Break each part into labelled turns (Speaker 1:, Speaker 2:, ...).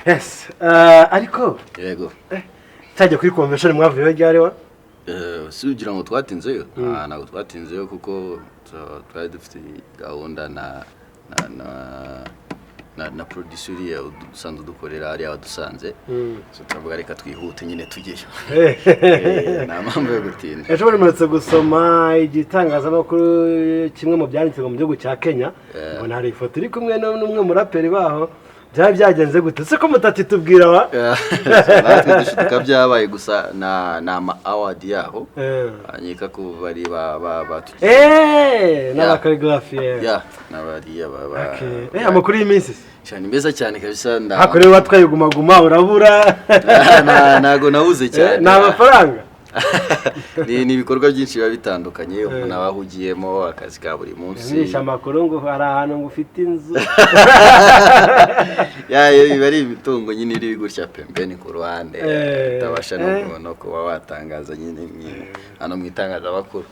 Speaker 1: Yes, ariko
Speaker 2: Yego.
Speaker 1: cyajya kuri convention mwavuyeho ryari wa?
Speaker 2: Si ugira ngo twatinzeyo? Ah, ntabwo twatinzeyo kuko twari dufite gahunda na producer uriya usanzwe udukorera hariya wadusanze. So turavuga reka twihute nyine tujyeyo. Nta mpamvu yo gutinda.
Speaker 1: Ejo bundi mperutse gusoma igitangazamakuru kimwe mu byanditswe mu gihugu cya Kenya, mbona hari ifoto iri kumwe n'umwe mu raperi baho. Byaba byagenze gute se ko mutatitubwira wa?
Speaker 2: Natwe dushiduka byabaye gusa na ama award yaho. Nkeka ko bari ba ba batugize.
Speaker 1: N'aba choreography.
Speaker 2: Ya, n'abariya ba ba
Speaker 1: Okay. Amakuru y'iminsi se?
Speaker 2: Cyane, meza cyane kabisa nda.
Speaker 1: Hakorewe watwaye Guma Guma urabura.
Speaker 2: Ntago nabuze cyane.
Speaker 1: Ni amafaranga.
Speaker 2: Ni ibikorwa byinshi biba bitandukanye umuntu aba ahugiyemo, akazi ka buri munsi.
Speaker 1: Nisha amakuru ngo hari ahantu ngo ufite inzu.
Speaker 2: Ya, iyo biba ari imitungo nyine iri gutya pembeni ku ruhande, utabasha no kuba watangaza nyine hano mu itangazamakuru.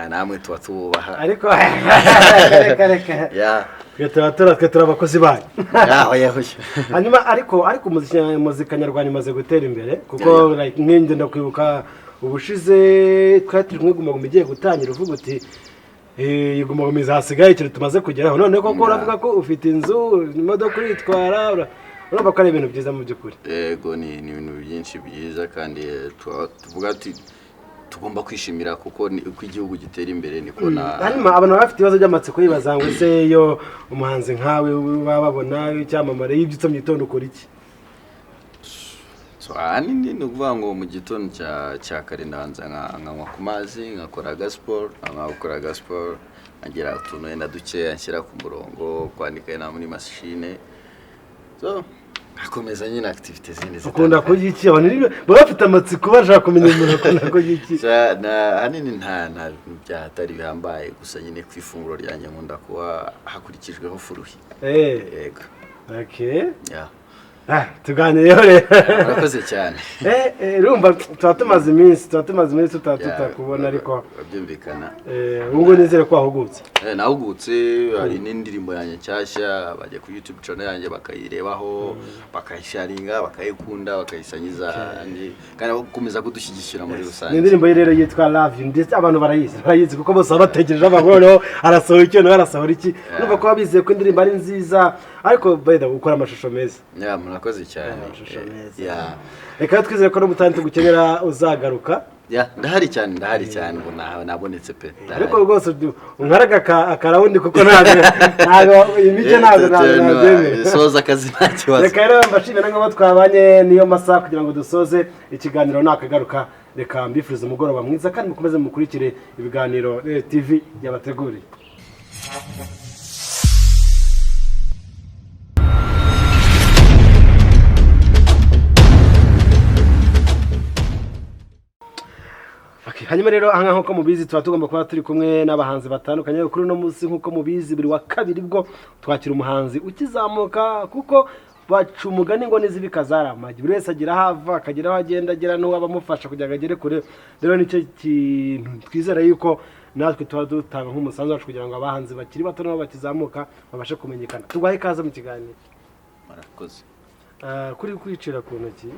Speaker 2: Namwe tuba tububaha.
Speaker 1: Ariko reka reka.
Speaker 2: Ya.
Speaker 1: Twe tuba turi, twe turi abakozi banyu.
Speaker 2: Ya, oya oya.
Speaker 1: Hanyuma ariko muzika nyarwanda imaze gutera imbere kuko like nk'inge ndakwibuka ubushize twari turi kumwe Guma Guma igiye gutangira, uvuga uti: "Eh, Guma Guma izasigaye ikintu tumaze kugeraho." None koko uravuga ko ufite inzu, imodoka uritwara, urumva ko ari ibintu byiza mu by'ukuri.
Speaker 2: Yego, ni ibintu byinshi byiza kandi tuvuga ati tugomba kwishimira kuko uko igihugu gitera imbere niko na
Speaker 1: Hanyuma abantu baba bafite ibibazo by'amatsiko bibaza ngo ese iyo umuhanzi nkawe baba babona icyamamare, iyo ubyutse mu gitondo ukora iki?
Speaker 2: So ahanini ni ukuvuga ngo mu gitondo cya kare ndabanza nkanywa ku mazi, nkakora agasiporo, nkanywa gukora agasiporo, nkagira utuntu wenda dukeya nshyira ku murongo, kwandika wenda muri mashine, so nkakomeza nyine activité zindi
Speaker 1: Ukunda
Speaker 2: zitandukanye.
Speaker 1: kurya iki? Abantu baba bafite amatsiko bashaka kumenya umuntu akunda kurya iki.
Speaker 2: Ahanini nta bintu byahatari bihambaye, gusa nyine ku ifunguro ryanjye nkunda kuba hakurikijweho fruits. Yego.
Speaker 1: Okay.
Speaker 2: Yeah.
Speaker 1: Ah, tuganireho rero.
Speaker 2: Murakoze cyane.
Speaker 1: Urumva tuba tumaze iminsi tutaba tutakubona ariko
Speaker 2: Byumvikana.
Speaker 1: Ubu ngubu nizere ko wahugutse.
Speaker 2: Nahugutse, hari n'indirimbo yanjye nshyashya, bajya kuri YouTube channel yanjye bakayirebaho, bakayisharinga, bakayikunda, bakayisangiza kandi bakomeza kudushyigikira muri
Speaker 1: Ni
Speaker 2: rusange.
Speaker 1: indirimbo ye rero yitwa Love You, ndetse abantu barayizi kuko bose baba bategereje abantu noneho arasohora iki, noneho arasohora iki. Urumva ko baba bizeye ko indirimbo ari nziza, ariko by the way ukora amashusho meza.
Speaker 2: Yeah, murakoze cyane.
Speaker 1: Amashusho meza. Reka twizere ko n'ubutaha tugukenera uzagaruka.
Speaker 2: Yeah, ndahari cyane, ndahari cyane, ubu nabonetse pe, ndahari.
Speaker 1: Ariko rwose unkaraga akaround kuko ntabwo imico ntabwo nabyemera.
Speaker 2: Soza akazi, nta kibazo.
Speaker 1: Reka rero mbashimire nk'abo twabanye niyo masaha kugira ngo dusoze ikiganiro nakagaruka. Reka mbifurize umugoroba mwiza kandi mukomeze mukurikire ibiganiro TV yabateguriye. Okay, hanyuma rero aha ngaha nk'uko mubizi tuba tugomba kuba turi kumwe n'abahanzi batandukanye. Kuri uno munsi nk'uko mubizi buri wa kabiri bwo twakira umuhanzi ukizamuka, kuko baca umugani ngo n'izibika zari amagi. Buri wese agira aho ava akagira aho agenda agera n'uwo abamufasha kugira ngo agere kure. Rero nicyo kintu twizera yuko natwe tuba dutanga nk'umusanzu wacu kugira ngo abahanzi bakiri bato nabo bakizamuka babashe kumenyekana. Tuguhaye ikaze mu kiganiro.
Speaker 2: Murakoze.
Speaker 1: Ah, kuri kwicira ku ntoki.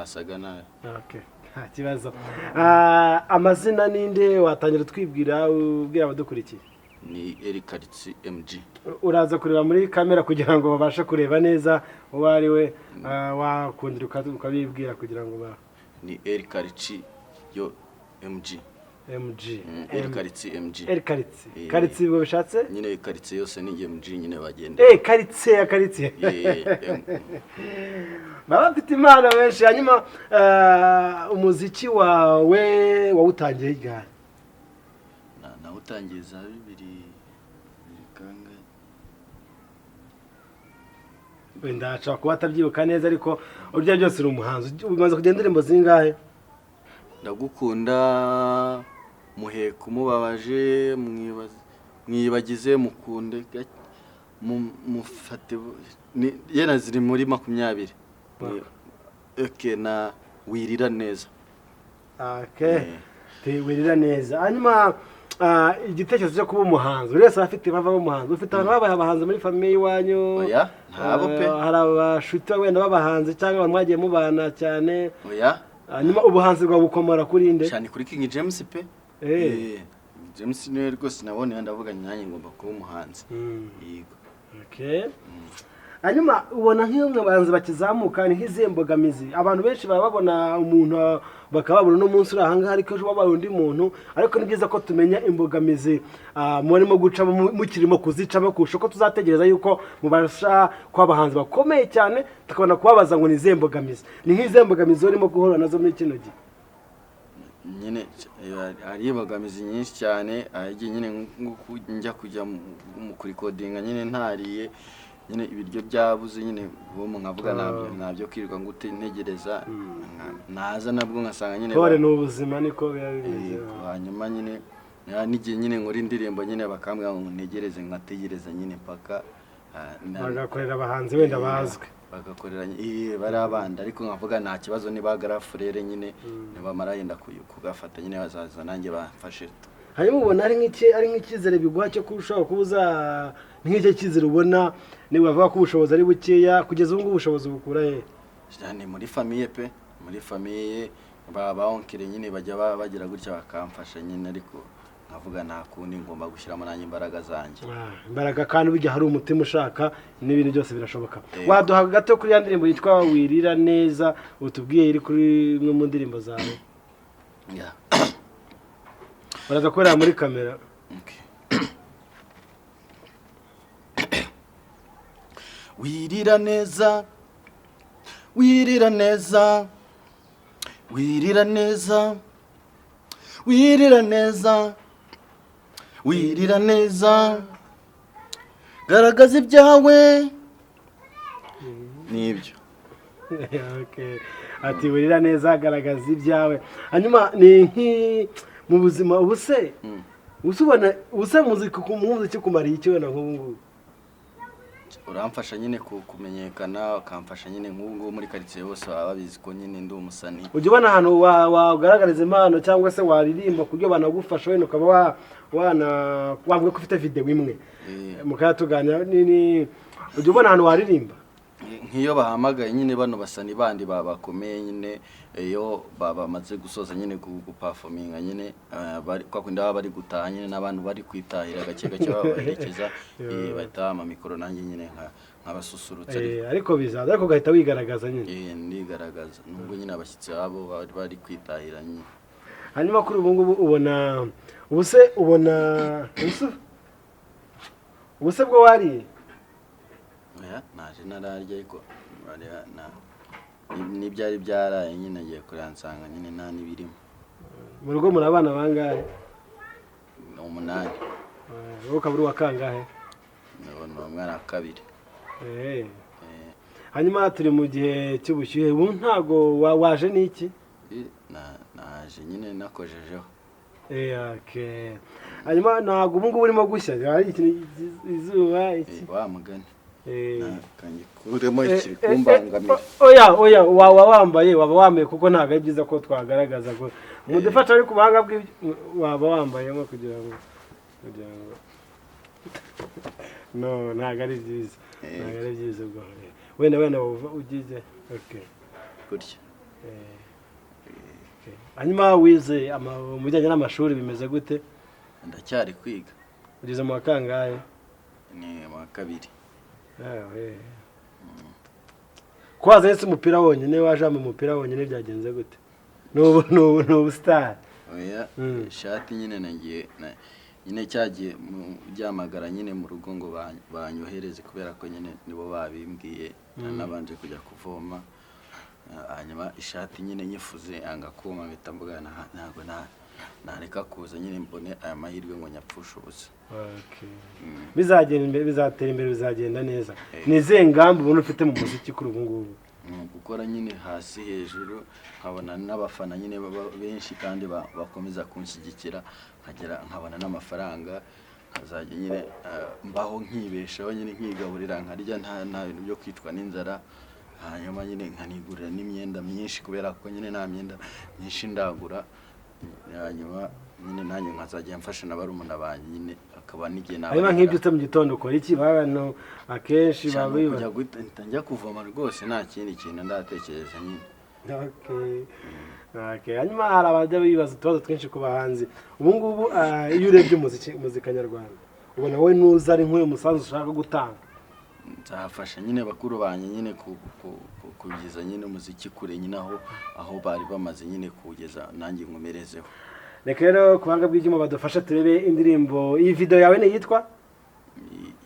Speaker 2: Asaga nabi.
Speaker 1: Okay, nta kibazo. Ah, amazina ninde? Watangira twibwira, ubwira abadukurikiye.
Speaker 2: Ni Eric Karitsi MG.
Speaker 1: Uraza kureba muri kamera kugira ngo babashe kureba neza uwo ari we. Ah, wakongera ukabibwira kugira ngo ba
Speaker 2: Ni Eric Karitsi yo MG.
Speaker 1: MG.
Speaker 2: Eric Karitsi MG.
Speaker 1: Eric Karitsi.
Speaker 2: Eh.
Speaker 1: Karitsi ubwo bishatse
Speaker 2: Nyine Karitsi yose ni MG nyine bagenda.
Speaker 1: Karitsi ya Karitsi.
Speaker 2: Eh,
Speaker 1: Baba bafite impano benshi. Hanyuma umuziki wawe wawutangiye ryari?
Speaker 2: Nawutangiye za bibiri bibiri kangahe?
Speaker 1: Wenda ashobora kuba atabyibuka neza, ariko urya byose uri umuhanzi, umaze kugenda indirimbo zingahe?
Speaker 2: Ndagukunda, muheka umubabaje, mwibagize, mukunde, mufate yena ziri muri 20. Okay, na wirira neza.
Speaker 1: Okay. Wirira neza. Hanyuma igitekerezo cyo kuba umuhanzi, buri wese aba afite impamvu aba umuhanzi. Ufite abantu babaye abahanzi muri famille iwanyu?
Speaker 2: Oya, ntabo pe.
Speaker 1: Hari abashuti wenda b'abahanzi cyangwa abantu mwagiye mubana cyane?
Speaker 2: Oya.
Speaker 1: Hanyuma ubuhanzi bwawe bukomora kuri nde?
Speaker 2: Cyane kuri King James pe. James niwe rwose nabonye ndavuga nanjye ngomba kuba umuhanzi. Yego.
Speaker 1: Okay. Hanyuma ubona nk'iyo mu bahanzi bakizamuka ni nk'izihe mbogamizi? Abantu benshi baba babona umuntu, bakaba babona uno munsi uri ahangaha, ariko ejo wabaye undi muntu. Ariko ni byiza ko tumenya imbogamizi murimo gucamo, mukirimo kuzicamo, kurusha uko tuzategereza yuko mubasha kuba abahanzi bakomeye cyane tukabona kubabaza ngo ni izihe mbogamizi. Ni nk'izihe mbogamizi urimo guhura nazo muri kino gihe?
Speaker 2: Nyine hari imbogamizi nyinshi cyane. Hari igihe nyine nk'uko njya kujya mu kurikodinga nyine ntariye, nyine ibiryo byabuze nyine, ubu nkavuga ntabyo kwirirwa ngute ntegereza, naza nabwo ngasanga nyine
Speaker 1: Pole, ni ubuzima, niko biba bimeze.
Speaker 2: Yego, hanyuma nyine n'igihe nyine nkora indirimbo nyine bakambwira ngo ntegereze, nkategereza nyine mpaka
Speaker 1: Bagakorera abahanzi wenda bazwi.
Speaker 2: Bagakorera bari abandi, ariko nkavuga nta kibazo, niba garafurere nyine nibamara yenda kugafata nyine bazaza nanjye bamfashe.
Speaker 1: Hanyuma ubona ari nk'icyizere biguha cyo kurushaho kuba uza, ni nk'icyo cyizere ubona niba bavuga ko ubushobozi ari bukeya? Kugeza ubu ngubu ubushobozi bukura he?
Speaker 2: Cyane muri famille pe, muri famille ba oncle nyine bajya bagira gutya bakamfasha nyine, ariko nkavuga nta kundi, ngomba gushyiramo nanjye imbaraga zanjye.
Speaker 1: Imbaraga, kandi burya hari umutima ushaka n'ibintu byose birashoboka.
Speaker 2: Yego.
Speaker 1: Waduha gato kuri ya ndirimbo yitwa Wirira Neza utubwiye iri kuri imwe mu ndirimbo zawe?
Speaker 2: Yeah.
Speaker 1: Baraza kubera muri kamera.
Speaker 2: Okay. Wirira neza, wirira neza, wirira neza, wirira neza, wirira neza, garagaza ibyawe nibyo.
Speaker 1: Okay. Ati wirira neza, garagaza ibyawe. Hanyuma ni nki mu buzima ubu se, ubu ubona ubu se muzika ku muziki kumariye iki wenda nk'ubu ngubu?
Speaker 2: Uramfasha nyine kumenyekana, ukamfasha nyine nk'ubu ngubu muri karitsiye bose baba babizi ko nyine ndi umusani.
Speaker 1: Ujya ubona ahantu wagaragariza impano cyangwa se waririmba ku buryo banagufasha, wenda ukaba wana wavuga ko ufite videwo imwe mukaba tuganira? Ni ujya ubona ahantu waririmba?
Speaker 2: Nk'iyo bahamagaye nyine bano basani bandi bakomeye nyine, iyo bamaze gusoza nyine guperforminga nyine, bari kwa kundi baba bari gutaha nyine n'abantu bari kwitahira gake gake babaherekeza, bahita bampa mikoro nanjye nyine nkabasusurutsa ariko.
Speaker 1: Ariko bizaza, ariko ugahita wigaragaza nyine.
Speaker 2: Ndigaragaza nubwo nyine abashyitsi babo bari bari kwitahira nyine.
Speaker 1: Hanyuma kuri ubu ngubu ubona ubu se ubona ubu se bwo wariye?
Speaker 2: Oya, naje nararya, ariko n'ibyari byaraye nyine ngiye kureba nsanga nyine nta n'ibirimo.
Speaker 1: Mu rugo muri abana bangahe?
Speaker 2: Ni 8.
Speaker 1: Wowe ukaba uri uwa kangahe?
Speaker 2: Ndabona umwana wa kabiri.
Speaker 1: Hanyuma turi mu gihe cy'ubushyuhe, ubu ntago waje n'iki?
Speaker 2: Naje nyine nakojejeho.
Speaker 1: Okay. Hanyuma ntabwo ubu ngubu urimo gushya, hari ikintu izuba iki?
Speaker 2: Wa mugani kangikuremo ikiri kumbangamira.
Speaker 1: Oya oya, waba wambaye, waba wambaye, kuko ntabwo ari byiza ko twagaragaza ko mudufasha, ariko ubuhanga bw'ibyo waba wambayemo kugira ngo no ntabwo ari byiza, ntabwo ari byiza. Ubwo wenda waba ugize okay.
Speaker 2: Gutya.
Speaker 1: Okay. Hanyuma wize mu bijyanye n'amashuri bimeze gute?
Speaker 2: Ndacyari kwiga.
Speaker 1: Ugeze mu wa kangahe?
Speaker 2: Ni mu wa kabiri.
Speaker 1: Ko wazanye se umupira wonyine, waje wambaye umupira wonyine, byagenze gute? N'ubu ni ubusitari.
Speaker 2: Oya, ishati nyine nagiye nyine cyagiye byamagara nyine mu rugo ngo banyohereze, kubera ko nyine nibo babimbwiye, nabanje kujya kuvoma. Hanyuma ishati nyine nyifuze anga kuma, mpita mvuga ntabwo nareka kuza nyine mbone aya mahirwe ngo nyapfushe ubusa.
Speaker 1: Okay. Bizagenda imbere, bizatera imbere, bizagenda neza. Ni izihe ngamba ubona ufite mu muziki kuri ubu ngubu?
Speaker 2: Ni ugukora nyine hasi hejuru, nkabona n'abafana nyine baba benshi kandi bakomeza kunshyigikira, nkagera nkabona n'amafaranga, nkazajya nyine mbaho nkibeshaho nyine, nkigaburira, nkarya, nta bintu byo kwicwa n'inzara. Hanyuma nyine nkanigurira n'imyenda myinshi, kubera ko nyine nta myenda myinshi ndagura. Hanyuma nyine nanjye nkazajya mfasha na barumuna banjye nyine, akaba n'igihe
Speaker 1: Hanyuma nk'ibyo utse mu gitondo ukora iki? Abantu akenshi
Speaker 2: Cyane
Speaker 1: baba
Speaker 2: kujya guhita mpita njya kuvoma rwose, nta kindi kintu ndatekereza nyine.
Speaker 1: Okay. Hanyuma hari abajya bibaza utubazo twinshi ku bahanzi ubu ngubu. Iyo urebye umuziki, muzika nyarwanda, ubona wowe nuza ari nk'uyu musanzu ushaka gutanga?
Speaker 2: Nzafasha nyine bakuru banjye nyine kugeza nyine umuziki kure nyine, aho bari bamaze nyine kuwugeza, nanjye nkomerezeho.
Speaker 1: Reka rero ku buhanga bw'ibyuma badufashe turebe indirimbo. Iyi video yawe ni iyitwa?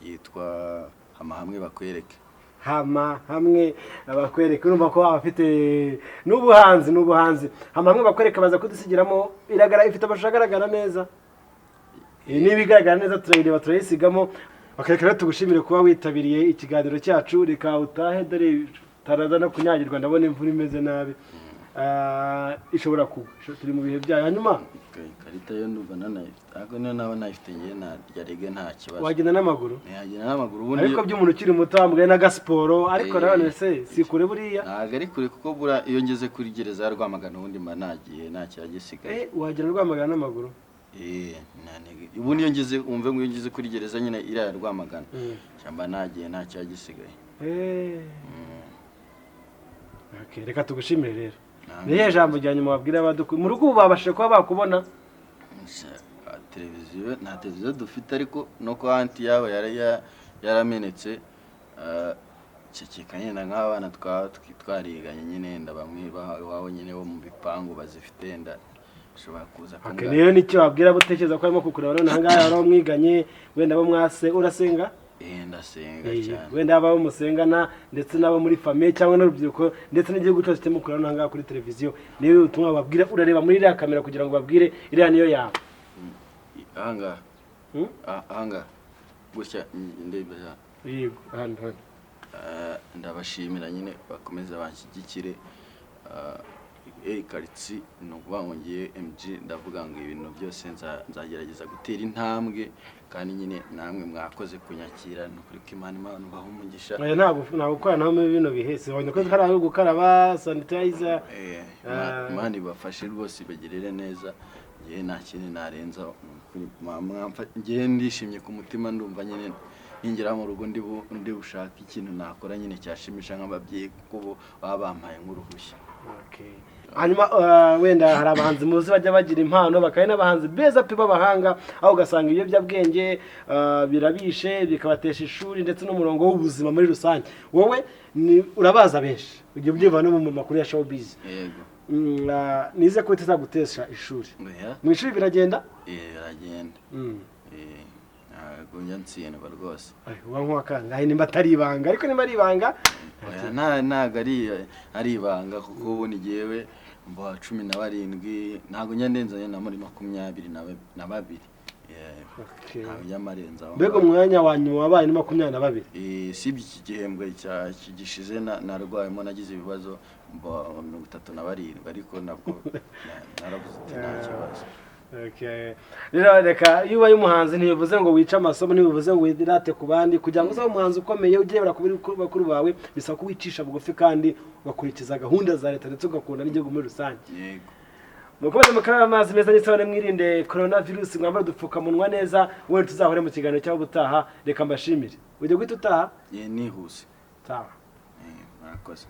Speaker 2: Yitwa Hama Hamwe Bakwereke.
Speaker 1: Hama Hamwe Bakwereke. Urumva ko abafite n'ubuhanzi n'ubuhanzi. Hama Hamwe Bakwereke baza kudusigiramo. Iragara ifite amashusho agaragara neza. Iyi niba igaragara neza turayireba, turayisigamo. Bakareka rero tugushimire kuba witabiriye ikiganiro cyacu. Reka utahe, dore taraza no kunyagirwa, ndabona imvura imeze nabi. Ishobora kugwa, turi mu bihe byayo. Hanyuma
Speaker 2: Ikarita yo ndumva nanayifite, ariko niyo naba nayifite ngewe narya reggae, nta kibazo.
Speaker 1: Wagenda n'amaguru?
Speaker 2: Ntiyagenda n'amaguru ubundi.
Speaker 1: Ariko by'umuntu ukiri muto wambaye n'agasiporo, ariko nanone se si kure buriya?
Speaker 2: Ntabwo ari kure, kuko buriya iyo ngeze kuri gereza ya Rwamagana ubundi mba nagiye, nta kiba gisigaye.
Speaker 1: Wagera Rwamagana n'amaguru?
Speaker 2: Ubundi iyo ngeze, wumve ngo iyo ngeze kuri gereza nyine iriya ya Rwamagana, mba nagiye, nta kiba gisigaye.
Speaker 1: Okay, reka tugushimire rero.
Speaker 2: Namwe.
Speaker 1: Ni irihe jambo rya nyuma wabwira abadukurikiye mu rugo ubu babashije kuba bakubona?
Speaker 2: Televiziyo, nta televiziyo dufite, ariko no kwa aunty yabo yari yaramenetse. Ceceka nyine nk'abana twaba twariganye nyine, wenda bamwe iwabo nyine bo mu bipangu bazifite, wenda ushobora kuza
Speaker 1: Okay,
Speaker 2: kumbwira.
Speaker 1: rero nicyo wabwira abo utekereza ko barimo kukureba none ahangaha, hari abo mwiganye, wenda abo mwase, urasenga?
Speaker 2: Ndasenga cyane.
Speaker 1: Wenda abo musengana, ndetse n'abo muri famille cyangwa n'urubyiruko, ndetse n'igihugu cyose kirimo kureba none ahangaha kuri televiziyo, niba ubutumwa babwira, urareba muri iriya kamera kugira ngo babwire, iriya niyo yawe.
Speaker 2: Ahangaha?
Speaker 1: Hmm?
Speaker 2: Ahangaha gutya ndeba?
Speaker 1: Yego, hano hano.
Speaker 2: Ndabashimira nyine, bakomeze banshyigikire. Karitsi ni ukuvuga ngo ngiye MG, ndavuga ngo ibintu byose nzagerageza gutera intambwe, kandi nyine namwe mwakoze kunyakira. Ni ukuri ko Imana ibaha umugisha.
Speaker 1: Oya, ntabwo gukoranaho muri bino bihe, sibonye ko hari aho gukaraba sanitizer.
Speaker 2: Imana ibafashe rwose, ibagirire neza. Ngewe nta kindi narenza. Ni ukuri, ngewe ndishimye ku mutima, ndumva nyine ningera mu rugo ndi bushake ikintu nakora nyine cyashimisha nk'ababyeyi, kuko bo baba bampaye nk'uruhushya.
Speaker 1: Okay. Hanyuma wenda hari abahanzi muzi bajya bagira impano, bakaba n'abahanzi beza pe b'abahanga, aho ugasanga ibiyobyabwenge birabishe, bikabatesha ishuri ndetse n'umurongo w'ubuzima muri rusange. Wowe ni urabaza benshi, ujya ubyumva no mu makuru ya showbiz.
Speaker 2: Yego.
Speaker 1: Nize ko bitazagutesha ishuri.
Speaker 2: Oya.
Speaker 1: Mu ishuri biragenda?
Speaker 2: Biragenda. Ntabwo njya ntsindwa rwose.
Speaker 1: Ay, uba nk'uwakangahe nimba atari ibanga? Ariko nimba ari ibanga?
Speaker 2: Oya, ntabwo ari ibanga, kuko ubu ni jyewe mba 17, ntabwo njya ndenzanye na muri 22.
Speaker 1: Okay.
Speaker 2: Ntabwo njya marenza aho
Speaker 1: Mbega
Speaker 2: ngaho.
Speaker 1: umwanya wa nyuma wabaye ni 22?
Speaker 2: Sibye iki gihembwe gishize narwayemo, nagize ibibazo, mba 37, ariko nabwo naravuze uti nta kibazo.
Speaker 1: Okay. Rero reka, iyo ubaye umuhanzi ntibivuze ngo wice amasomo, ntibivuze ngo wirate ku bandi. Kugira ngo uzabe umuhanzi ukomeye ugendera ku bakuru bawe, bisaba ko wicisha bugufi kandi ugakurikiza gahunda za leta, ndetse ugakunda n'igihugu muri rusange.
Speaker 2: Yego.
Speaker 1: Mukomeze mukarabe amazi meza n'isabune, mwirinde corona virus, mwambare udupfukamunwa neza. Wenda tuzahure mu kiganiro cyangwa ubutaha. Reka mbashimire. Ujya guhita utaha?
Speaker 2: Nihuse.
Speaker 1: Taha.
Speaker 2: Murakoze.